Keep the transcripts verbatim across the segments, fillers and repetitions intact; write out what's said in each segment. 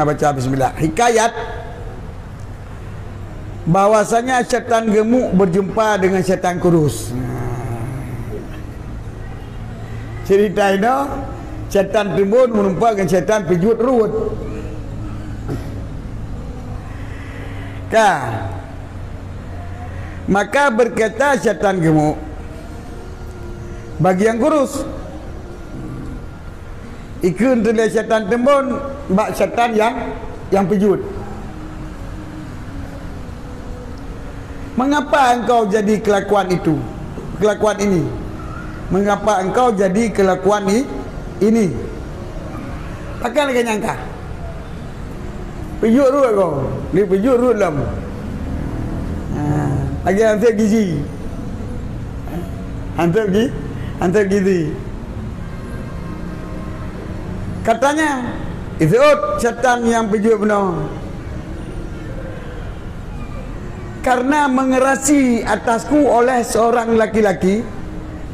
baca bismillah. Hikayat bahwasanya syaitan gemuk berjumpa dengan syaitan kurus. Cerita inoe, syaitan timbon meureumpok ngon syaitan peujeuet ruet. Ka. Maka berkata syaitan gemuk bagi nyang kurus. Ikheun teuh lé syaitan timbon bak syaitan nyang, nyang peujeuet. "Mengapa engkau jadi kelakuan itu, kelakuan ini? Mengapa engkau jadi kelakuan i-, ini?" Pakon lagée nyan ka? Peujeuet ruet ko, di peujeuet ruet lom. Ha, lagée hanset gizi. Hanset gi-, hanset gizi. Katanya, iseuôt syaitan nyang peujeuet bunoe, "Karena mengerasi atasku oleh seorang laki-laki,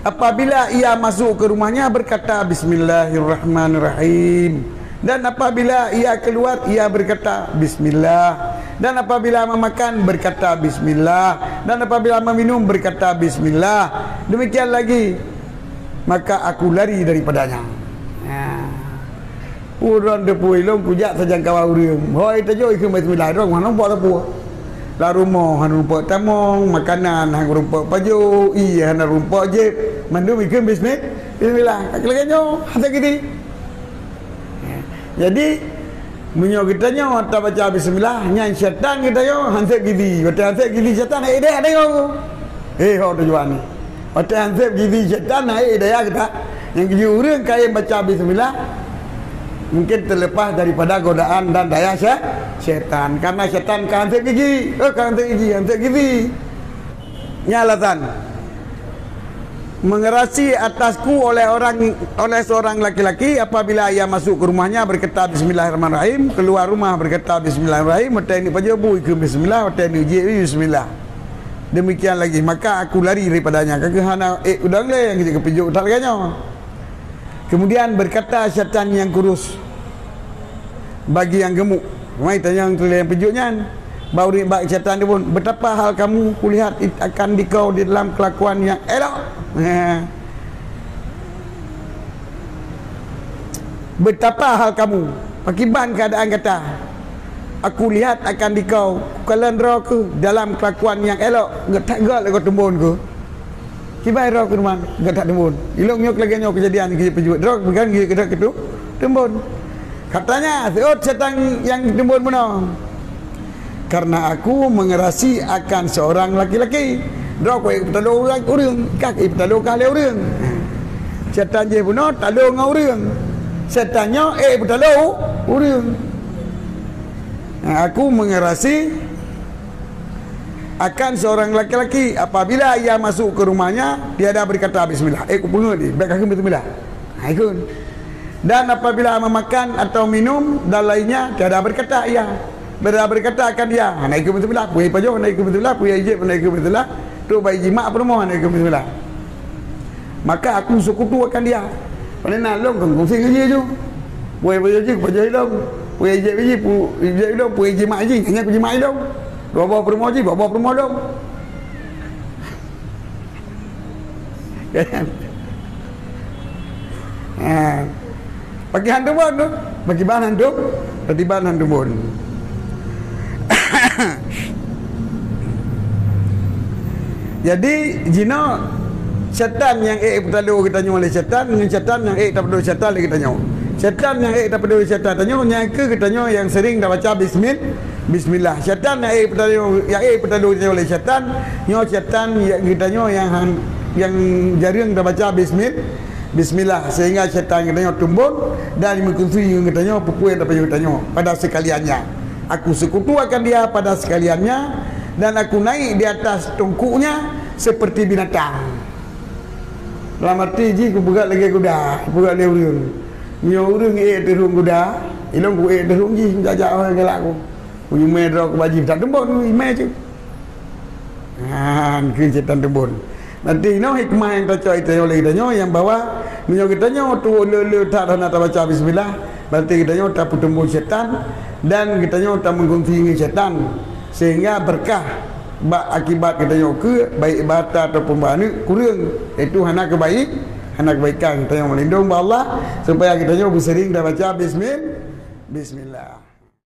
apabila ia masuk ke rumahnya berkata, 'Bismillahirrahmanirrahim.' Dan apabila ia keluar, ia berkata, 'Bismillah.' Dan apabila memakan, berkata, 'Bismillah.' Dan apabila meminum, berkata, 'Bismillah.' Demikian lagi, maka aku lari daripadanya." Ha. Ureuëng teupeue lôn kujak sajan kawa ureuëng. Hôi tajok ikheun bismillah, droe hana rumpok sapeue. Lam rumoh hana rumpok tamong, makanan hana rumpok pajoh, ié hana rumpok jép. Mandum ikheun bismi-, bismillah. Ka lagée nyoe, hanset gizi. Jadi, meunyoe geutanyoe tabaca bismillah, nyan syaitan geutanyoe hanset gizi. Watée hanset gizi syaitan, eh, deh, ada nyoe. Eh, ho tujuan ni. Watée hanset gizi syaitan, na ék daya gata. Nyang geujeuet ureuëng kayém baca bismillah, mungkin terlepas daripada godaan dan daya sy-, syaitan. Karena syaitan ka hanset gizi, eh, ka hanset gizi, hanset gizi. Nyan alasan. Mengerasi atasku oleh orang, oleh seorang laki-laki, apabila ia masuk ke rumahnya berkata, "Bismillahirrahmanirrahim," keluar rumah berkata, "Bismillahirrahmanirrahim," watée ni pajoh bu ikheun bismillah, watée ni jép bismillah. Demikian lagi, maka aku lari daripadanya. Ka geuhana ék udang lé nyang geujak geupeujok that lagée nyoe. Kemudian berkata syaitan yang kurus bagi yang gemuk, mai tanyong keu nyang peujok nyan, bak ureuëng bak syaitan timbon, "Betapa hal kamu kulihat it-, akan dikau di dalam kelakuan yang elok?" "Betapa hal kamu, pakiban keadaan gata? Aku lihat akan dikau, kukalon droe keuh dalam kelakuan nyang elok, geutak gak lé kau teumbon keuh." "Kiban droe keuh teuma geutak teumbon?" "Ilong nyoe lagée nyoe keujadian keu peujeuet droe, bukan geu-, geutak keu teumbon." Katanya, seuôt syaitan nyang teumbon bunoe. "Karena aku mengerasi akan seorang laki-laki." Droe ku ék peutaloe ureuëng, ureuëng, ka ék peutaloe kah lé ureuëng. Syaitan jih bunoe taloe ngon ureuëng. Syaitan nyoe ék peutaloe ureuëng. "Aku mengerasi akan seorang laki-laki, apabila ia masuk ke rumahnya, tiada berkata bismillah." Ék kupeungeut di, bék kakheun bismillah. Ha, ikheun. "Dan apabila memakan atau minum dan lainnya, tiada berkata ia, tiada berkata akan dia, 'Hana ikheun bismillah,' puye pajoh, 'Hana ikheun bismillah,' puye ijép, 'Hana ikheun bismillah,' trok bak jimak peurumoh, 'Hana ikheun bismillah.' Maka aku sekutu akan dia." Pane na lôn kon kongsi ngon jih ju. Puye pajoh jih, pajoh ilong. Puye ijép jih, pu-, ijép ilong. Puye jimak jih, hanya kujimak ilong. Dua boh peurumoh jih, dua boh peurumoh lôn. Ha. Pakiban han teumbon tu. Pakiban han teumbon. Pakiban han teumbon. Jadi, jinoe syaitan nyang ék peutaloe geutanyoe lé syaitan, ngon syaitan nyang ék tapeutaloe syaitan lé geutanyoe. Syaitan nyang ék tapeutaloe syaitan tanyoe, nyan keuh geutanyoe nyang sering tabaca bismil-, bismillah. Syaitan nyang ék peutaloe, nyang ék peutaloe geutanyoe lé syaitan, nyoe syaitan nyang geutanyoe nyang han-, nyang jareueng tabaca bismil-, bismillah, sehingga syaitan geutanyoe teumbon dan meukeusui ngon geutanyoe peue-peue nyang tapajoh geutanyoe pada sekaliannya. Aku sekutu akan dia pada sekaliannya, dan aku naik di atas tungkuknya seperti binatang. Dalam arti jih kupeugah lagée guda, peugah lé ureuëng. Nyoe ureuëng ék teurhong guda, ilong ku ék teurhong jih, jak-jak awai galak ku. Kunyumé droe ku bak jih, that teumbon, imé cit. Nyan keuh syaitan teumbon. Nanti inoe hikmah nyang tacok geutanyoe lé geutanyoe nyang bahwa meunyoe geutanyoe tuwoe le-le that hana tabaca bismillah, Berarti geutanyoe tapeutumbôi syaitan dan geutanyoe tameukongsi ngon syaitan, sehingga berkah bak akibat geutanyoe keu baik bak ata ataupun bak aneuk kureueng, yaitu hana keubaik, hana kebaikan. Geutanyoe meulindong bak Allah supaya geutanyoe beuseuring tabaca bismil-, bismillah.